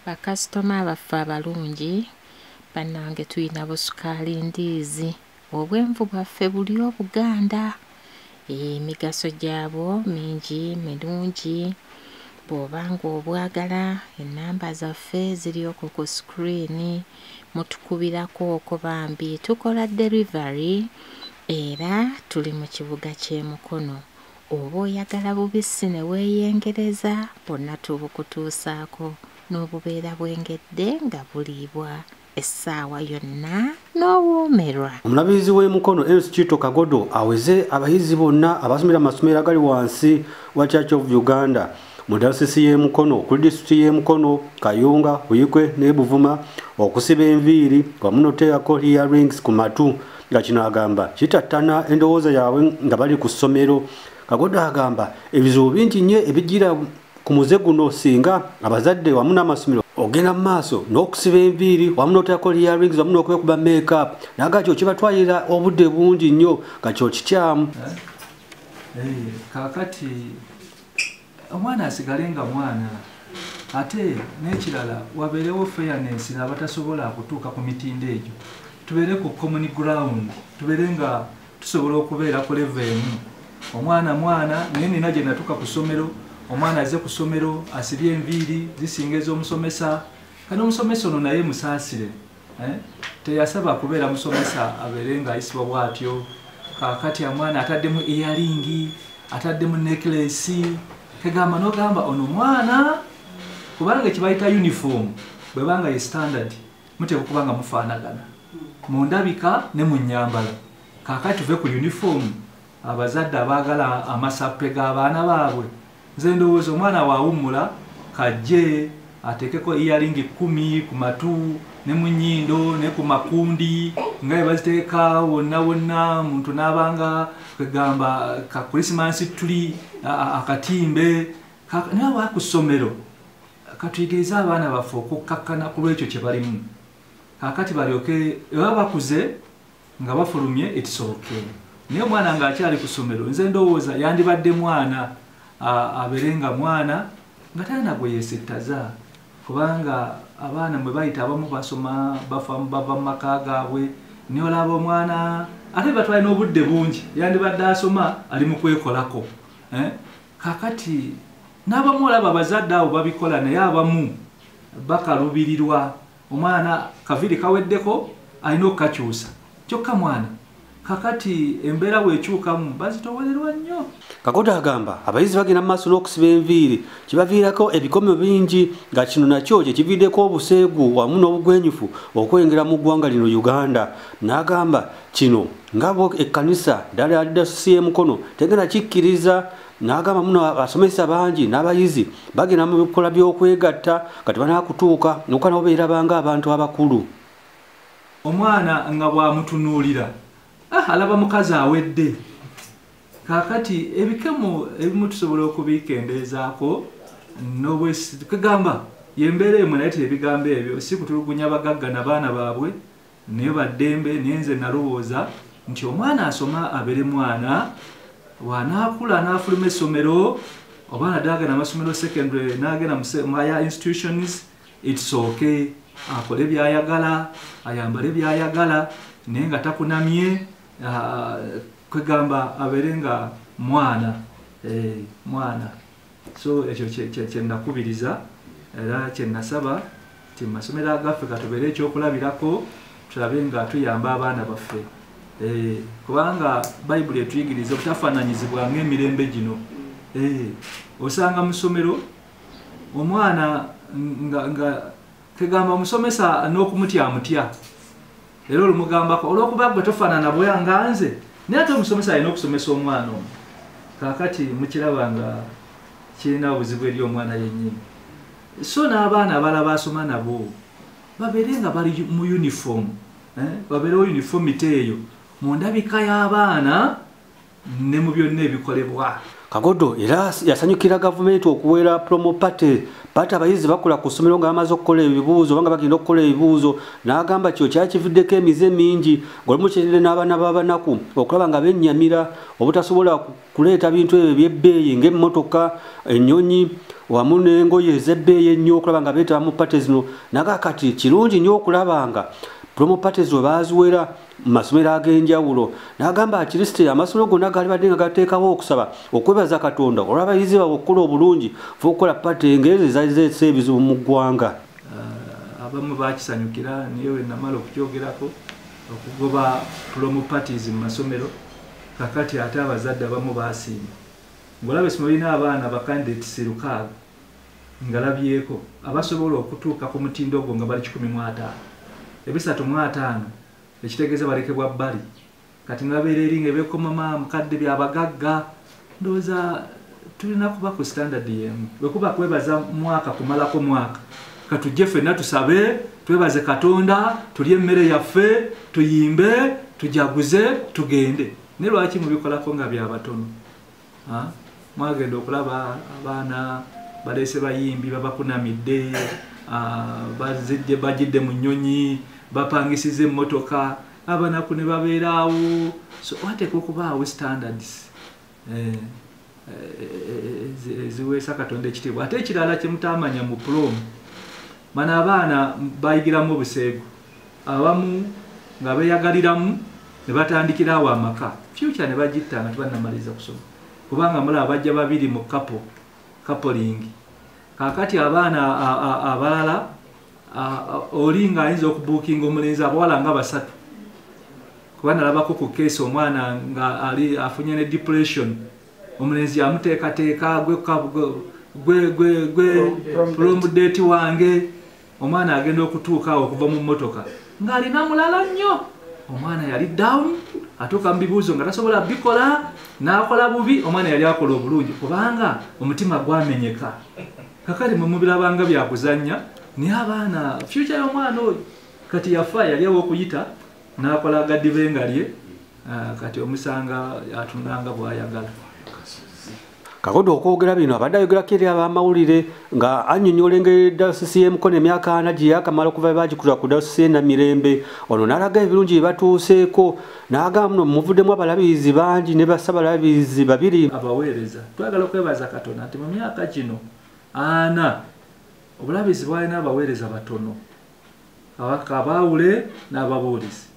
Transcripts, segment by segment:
Bakasitoma baffe abalungi bannange, tulina busukaali ndiizi, obwenvu bwaffe buli Obuganda. Emigaso gyabwo mingi mirungi. Bw'oba ng'obwagala, ennamba zaffe ziri okwo ku screen, mutukubirako okwo bambi. Tukola delivery era tuli mu kibuga ky'e Mukono. Oba oyagala bubisi ne weeyengereza, bwonna tubukutuusaako n'obubeera bwengedde nga buliibwa essaawa yonna n'owoomerwa. Omulabirizi w'e Mukono, Enos Chito Kagodo, aweze abayizi bonna abasomera mu masomero agali wansi wa Church of Uganda mu dayosisi y'e Mukono, okuli disitulikiti y'e Mukono, Kayunga, Buikwe ne Buvuma, okusiba enviiri wamu n'okuteekako earrings ku matu, nga kino agamba kitattana endowooza yaabwe nga bali ku ssomero. Kagodo agamba ebizibu bingi nnyo ebijjira ku muze guno singa abazadde wamu n'amasomero ogenda mu maaso n'okusiba enviiri wamu n'okuteekako earrings wamu n'okwekuba makeup, naga kyo kibatwalira obudde bungi nnyo nga kyo kikyamu. Kaakati omwana asigale nga mwana, ate n'ekirala wabeerewo fairness n'abatasobola kutuuka ku mitindo egyo, tubeere ku common ground, tubeere nga tusobola okubeera ku level emu. Omwana mwana, naye nina gye natuuka ku ssomero, omwana azze ku ssomero asibye enviiri zisinga ez'omusomesa. Kati omusomesa ono naye musaasire, teyasaba kubeera musomesa abeere ng'ayisibwa bw'atyo. Kaakati omwana ataddemu earring, ataddemu necklace, kegamba n'ogamba ono mwana, kubanga ekibayita uniform bwebanga ye standard, muteekwa okuba nga mufaanagana mu ndabika ne mu nnyambala. Kaakati tuve ku uniform, abazadde abaagala amasappe g'abaana baabwe, nze ndowooza omwana waawummula kajje ateekeko earring 10 ku matu ne mu nnyindo ne ku makundi nga bwe baziteeka wonna wonna, muntu n'abanga kwegamba ka Christmas tree, akatimbe. Naye wa ku ssomero katuyigirize abaana baffe okukkakkana ku lw'ekyo kye balimu. Kaakati balyoke baba bakuze nga bafulumye, it's okay. Naye omwana ng'akyali ku ssomero, nze ndowooza yandibadde mwana, abeere nga mwana nga talina gwe yeesittaza, kubanga abaana mwe bayita abamu basoma bava mu maka gaabwe, naye olaba omwana ate batwala n'obudde bungi, yandibadde asoma ali mu kwekolako. Kaakati n'abamu olaba abazadde abo babikola, naye abamu bakalubirirwa, omwana kaviiri kaweddeko alina okukakyusa, kyokka mwana. Kakati embeera bw'ekyukamu bazitowererwa nnyo. Kagodo agamba abayizi bagenda mu maaso n'okusiba enviiri kibaviirako ebikomo bingi, nga kino nakyo kye kiviiddeko obuseegu wamu n'obugwenyufu okwengera mu ggwanga lino Uganda. N'agamba kino nga bo ekkanisa ddala ya dayosisi y'e Mukono tegenda kikkiriza. N'agamba muno abasomesa bangi n'abayizi bagenda mu bikola by'okwegatta nga tebanakutuuka n'okuba nabo beerabanga abantu abakulu. Omwana nga bw'amutunuulira, alaba mukazi awedde. Kaakati ebikemo ebimu tusobola okubikendeezaako kegamba yembeera emwe, naye ebigambo ebyo si kutulugunya bagagga na baana baabwe, naye baddembe. Naye nze nalowooza nti omwana asoma abeere mwana, bw'anaakula n'afuluma essomero oba naddala agenda amasomero secondary n'agenda mu higher institutions, it's okay, akole by'ayagala, ayambale by'ayagala, naye nga takunamye, kwegamba abeere nga mwana, mwana. So ekyo kye nakubiriza era kye nasaba nti mu masomero agaffe katubeere ekyokulabirako, tulabe nga tuyamba abaana baffe, kubanga Bayibuli etuyigiriza obutafaananyizibwa ng'emirembe gino. Osanga mu ssomero omwana nga kegamba omusomesa n'okumutyamutya, era olumugambako olw'okuba gwe tofaanana bwe nga nze, naye ate omusomesa alina okusomesa omwana ono. Kaakati mukiraba nga kirina obuzibu eri omwana yennyini. So n'abaana abalala basoma nabo babeere nga bali mu uniform, babeerewo uniformity eyo mu ndabika y'abaana ne mu byonna ebikolebwa. Kagodo era yasanyukira gavumenti okuwera promo party pata abayizi bakola ku ssomero nga bamaze okukola ebibuuzo oba nga bagenda okukola ebibuuzo, n'agamba kyo kyakivuddeko emize mingi ng'olumu kireetedde n'abaana b'abanaku okulaba nga bennyamira obutasobola kuleeta bintu ebyo eby'ebbeeyi ng'emmotoka, ennyonyi wamu n'engoye ez'ebbeeyi ennyo okulaba nga beetaba mu party zino. Naga kati kirungi nnyo okulaba nga promo parties we baaziwera mu masomero ag'enjawulo. N'agamba akirisiti amasomero gonna gaali badde nga gateekawo okusaba okwebaza Katonda olw'abayizi baabwe okukola obulungi fe okukola party ng'ezo ezaali zireese ebizibu mu ggwanga. Abamu baakisanyukira naye we namala okukyogerako okugoba promo parties mu masomero, kakati ate abazadde abamu baasiima. Ng'olaba essomero lirina abaana ba candidates 600 ngalabyeko abasobola okutuuka ku mutindo ogwo nga bali 150. 350 ekitegeeza balekebwa bbali. Kati nga babeera eri nga beekomama mukadde byabagagga. Ndowooza tulina kuba ku standard y'emu. Bwe kuba kwebaza mwaka kumalako mwaka, katujje ffenna tusabe, twebaze Katonda, tulye emmere yaffe, tuyimbe, tujaguze, tugende. Naye lwaki mubikolako nga byabatono? Mwagenda okulaba abaana baleese bayimbi babakunamidde, bajidde mu nnyonyi, bapangisiza emmotoka, abanaku ne babeeraawo. So wateekwa okubaawo standards eziweesa Katonda ekitiibwa. Ate ekirala kye mutamanya mu prom, bano abaana bayigiramu obuseegu, abamu nga beeyagaliramu ne batandikira awo amaka, future ne bagitta nga tebannamaliza kusoma, kubanga mulaba bajja babiri mu coupling. Kaakati abaana abalala oli ng'ayinza okubuukinga omulenzi abawala nga basatu, kuba nalabako ku keesi omwana nga ali afunye ne depression, omulenzi amuteekateeka gwe prom date wange. Omwana agenda okutuuka awo okuva mu mmotoka ng'alina mulala nnyo. Omwana yali down, atuuka mu bibuuzo nga tasobola bikola, n'akola bubi. Omwana yali akola obulungi kubanga omutima gwamenyeka. Kakati mwe mubirabanga byakuzannya, naye abaana future y'omwana oyo kati yafa, yali aw'okuyita n'akola agadibenga lye, kati omusanga atunanga bw'ayagala. Kagodo okwogera bino abadde ayogerako eri abamawulire nga annyonnyola engeri dayosisi y'e Mukono emyaka 40 gye yaakamala okuva bagikutula ku dayosisi y'e Namirembe. Ono n'alaga ebirungi bye batuuseeko, n'agamba muno muvuddemu abalabirizi bangi ne bassabalabirizi babiri. Abaweereza twagala okwebaza Katonda nti mu myaka gino 40 obulabirizi bwalina abaweereza batono, abaawule n'ababuulizi.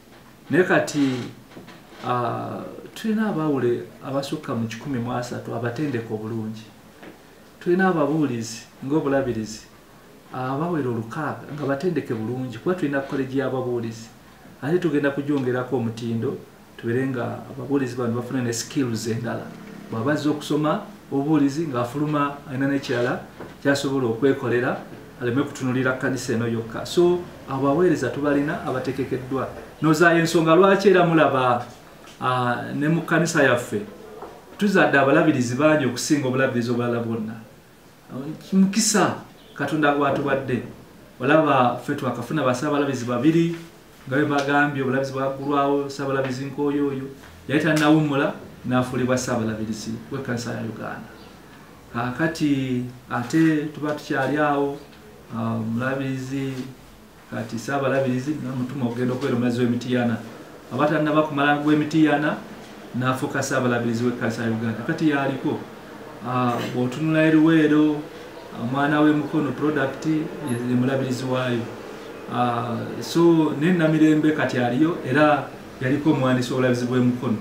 Naye kati tulina abaawule abasukka mu 130 abatendeka obulungi. Tulina ababuulizi ng'obulabirizi abawera 600 nga batendeke bulungi, kuba tulina koleji y'ababuulizi. Ate tugenda kugyongerako omutindo, tubeere nga ababuulizi bano bafuna ne skills endala. Bw'abazza okusoma obubuulizi ng'afuluma alina n'ekirala ky'asobola okwekolera, aleme kutunulira kkanisa eno yokka. So abaweereza tubalina abateekekeddwa. Nozaayo ensonga lwaki era mulaba ne mu kkanisa yaffe tuzadde abalabirizi bangi okusinga obulabirizi obulala bwonna. Mukisa Katonda gw'atuwadde. Olaba ffe twakafuna bassaabalabizi babiri nga bwe bagambye obulabirizi bwaggulwawo, Ssaabalabirizi Nkooyo oyo yali tannawummula n'afuulibwa Ssaabalabirizi w'ekkanisa ya Uganda. Kaakati ate tuba tukyali awo, omulabirizi kati Ssaabalabirizi namutuma okugenda okubeera omulazi w'emitiyana, abatannaba kumala gw'emitiyana n'afuuka Ssaabalabirizi w'ekkanisa ya Uganda. Kati yaliko bw'otunula eruweero omwana w'e Mukono product ye mulabirizi waayo. So ne Namirembe kati aliyo, era yaliko omuwandiisi w'obulabirizi bw'e Mukono.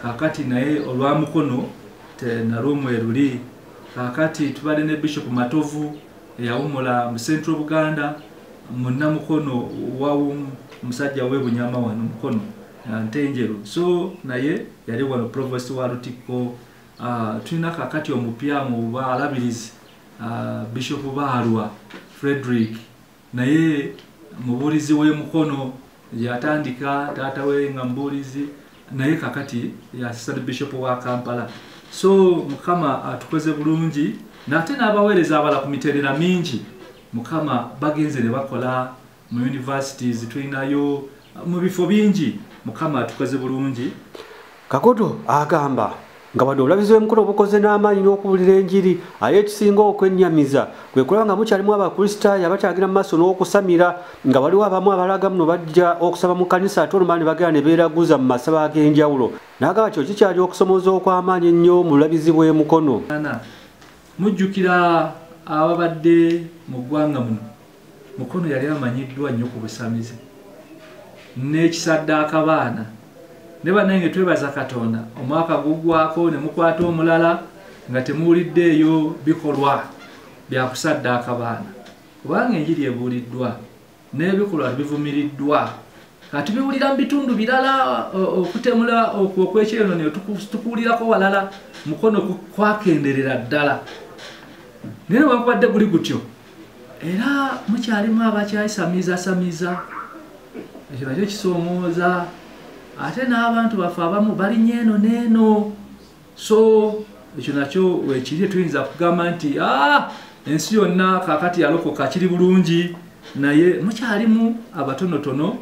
Kaakati naye olwa Mukono nalwo mweruli. Kaakati tubadde ne Bishop Matovu eyawummula mu Central Buganda, munnamukono wa musajja w'e Bunyama wano Mukono Ntenjeru, so naye yali wano provost wa Lutikko. Tulina kaakati omupya mu balabirizi, Bishop Baalwa Frederick, naye mubuulizi w'e Mukono, yatandika taata we nga mubuulizi, naye kakati assistant bishop wa Kampala. So Mukama atukoze bulungi, nate n'abaweereza abala ku mitendera mingi Mukama bagenze ne bakola mu universities, tulinayo mu bifo bingi. Mukama atukoze bulungi. Kagodo agamba Nga wadde obulabizi bw'Emikono bukoze n'amaanyi n'okubuulira enjiri, aye ekisinga okwennyamiza kwe kulaba nga mukyalimu Abakristaayo abakyagira mu maaso n'okusamira, nga waliwo abamu abalaga muno bajja okusaba mu kkanisa ate olumala ne bagenda ne beeraguza mu masabo ag'enjawulo. N'agamba kyo kikyali okusomooza okw'amaanyi ennyo mu bulabizi bw'Emikono. Mujjukira ababadde mu ggwanga muno, Mukono yali amanyiddwa nnyo ku busamize n'ekisaddaaka baana. Ne bannange twebaza Katonda, omwaka guggwako ne mukwata omulala nga temuwuliddeeyo bikolwa bya kusaddaaka baana, kubanga enjiri ebuuliddwa n'ebikolwa bivumiriddwa. Kati biwulira mu bitundu birala, okutemula okw'ekyeyononero tukuwulirako walala, Mukono kwakenderera ddala. Naye newankubadde guli gutyo, era mukyalimu abakyayisamiizasamiiza, ekyo nakyo kisoomooza. Ate n'abantu baffe abamu balinnya eno n'eno, so ekyo nakyo wekiri. Tuyinza kugamba nti ensi yonna kaakati yalokoka, kiri bulungi, naye mukyalimu abatonotono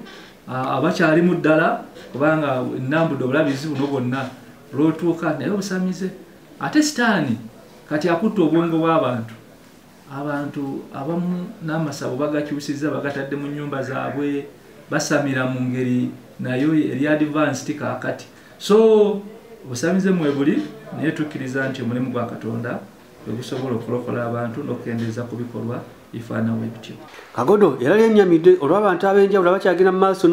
abakyalimu ddala, kubanga nnambudde obulabizi buno bwonna lwotuuka naye obusamize. Ate sitaani kati akutta obwongo bw'abantu, abantu abamu n'amasabo bagakyusizza, bagatadde mu nnyumba zaabwe, basamira mu ngeri nayo eri advanced kaakati. So obusamize mwe buli, naye tukkiriza nti omulimu gwa Katonda bwe gusobola okulokola abantu n'okukendeeza ku bikolwa bifaanana bwe bityo. Kagodo era yennyamidde olw'abantu ab'enjawulo abakyagenda mu maaso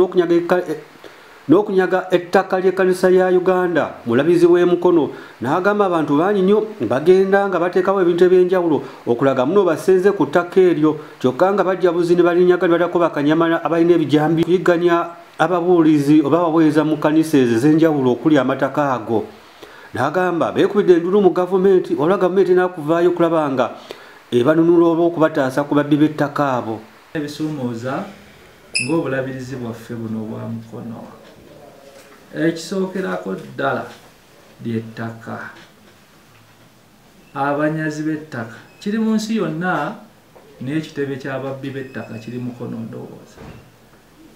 n'okunyaga ettaka ly'ekkanisa ya Uganda mulabizi w'Emikono. N'agamba abantu bangi nnyo bagenda nga bateekawo ebintu eby'enjawulo okulaga muno basenze ku ttaka eryo, kyokka nga bajja buzi ne balinyaga ne baddako bakanyama abalina ebijambi kuyigganya ababuulizi oba abaweereza mu kkanisa ezo ez'enjawulo okuli amataka ago. N'agamba beekubidde enduulu mu gavumenti, olwa gavumenti n'akuvaayo okulaba nga ebanunula oba okubataasa ku babbi b'ettaka abo. Ebisuumooza ng'obulabirizi bwaffe buno obwa Mukono, ekisookerako ddala ly'ettaka. Abanyazi b'ettaka kiri mu nsi yonna, n'ekitebe ky'ababbi b'ettaka kiri Mukono. Ndowooza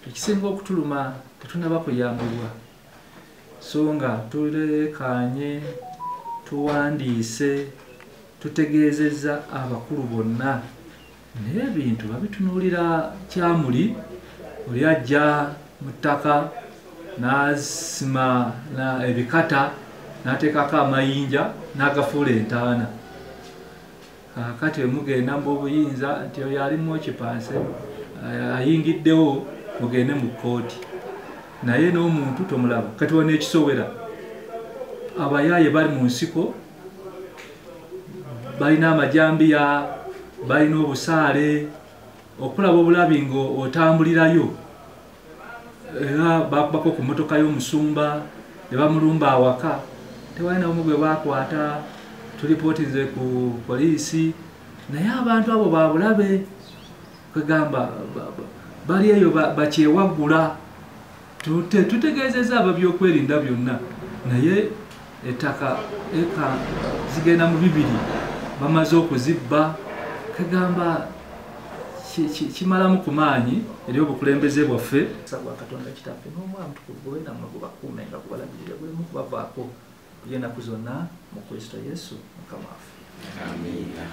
ekisinga okutuluma tetunnaba kuyambibwa, so nga tulekaanye, tuwandiise, tutegeezezza abakulu bonna, naye ebintu babitunuulira kyamuli. Oli ajja mu ttaka n'asima ebikata n'ateekako amayinja n'agafuula entaana. Kaakati mugenda mu buyinza nti oyo alimu okipanse ayingiddewo, mugende mu kkooti, naye n'omuntu tomulaba. Kati wano ekisowera, abayaaye bali mu nsiko, balina amajambiya, balina obusaale, okulaba obulabi ng'otambulirayo. Era bakubako ku mmotoka y'omusumba ne bamulumba awaka, tewali n'omu gwe bakwata. Tulipootinze ku poliisi, naye abantu abo babulabe, kwegamba bali eyo bakyewaggula. Tutegeezezza ababyokwerinda byonna, naye ettaka eka zigenda mu 2 bamaze okuzibba. Kegamba kimalamu ku maanyi eri obukulembeze bwaffe. Gwa Katonda Kitaffe n'Omwana Mutukuvu gube nammwe, gubakuume nga gubalabirire, guleme kubavaako ennaku zonna mu Kristo Yesu Mukama waffe. Amiina.